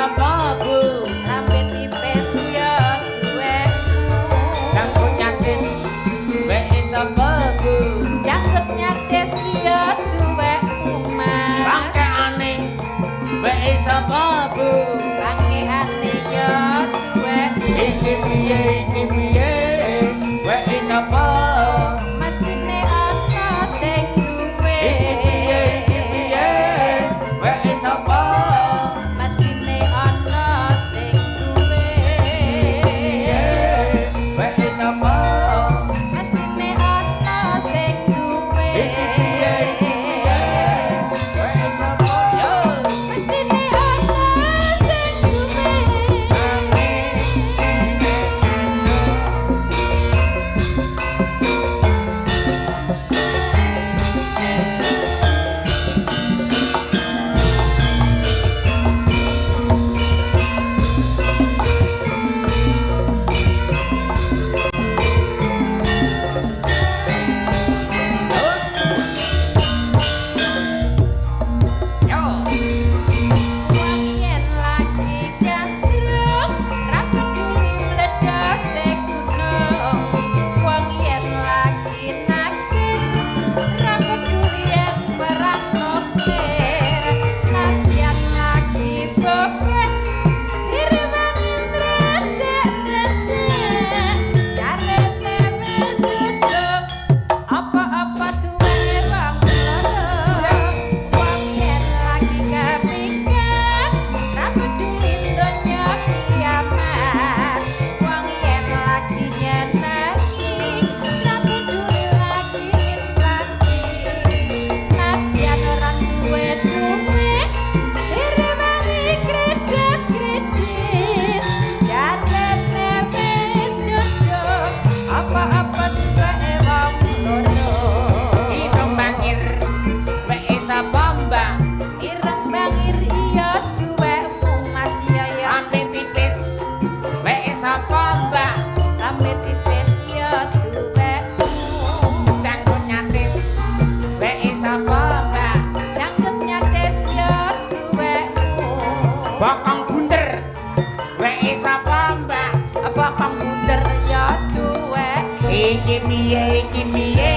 sapa Bu? Lambe tipis ya duwekmu. Janggut nyatis weke sapa Bu? Janggut nyatis ya duwekmu Mas. Bangkeane weke sapa Bu? Bangkeane ya duwekmu. Iki piye iki piye weke sapa? Mestine ana sing duwe. Iki piye iki piye weke sapa? Mestine ana sing duwe. Weke sapa? Mestine ana sing duwe. Iki piye iki piye weke sapa? Yo. Mestine ana sing duwe. Yo. Wong yen lagi gandrung, ra peduli mledhose gunung. Wong yen lagi naksir, ra peduli yen perang nuklir. Nadyan lagi bokeh, direwangi ndredeg-ndredeg. Jarene wis jodoh, apa-apa duwe wong loro. Wong yen lagi kepikiran, ra peduli donya kiamat. Wong yen lagi nyenengi, ra peduli lagi inflasi. Nadyan ora duwe duit, direwangi kredit-kredit. Jarene wis jodoh, apa-apa duwe wong loro. Ireng bangir weke sapa Mbak? Ireng bangir iya duwekmu Mas Yoyo. Lambe tipis weke sapa Mbak? Lambe tipis ya duwekmu. Janggut nyatis weke sapa Mbak? Janggut nyatis ya duwekmu. Bokong bunder weke sapa Mbak? Bokong bunder ya duwekmu. Iki piye iki piye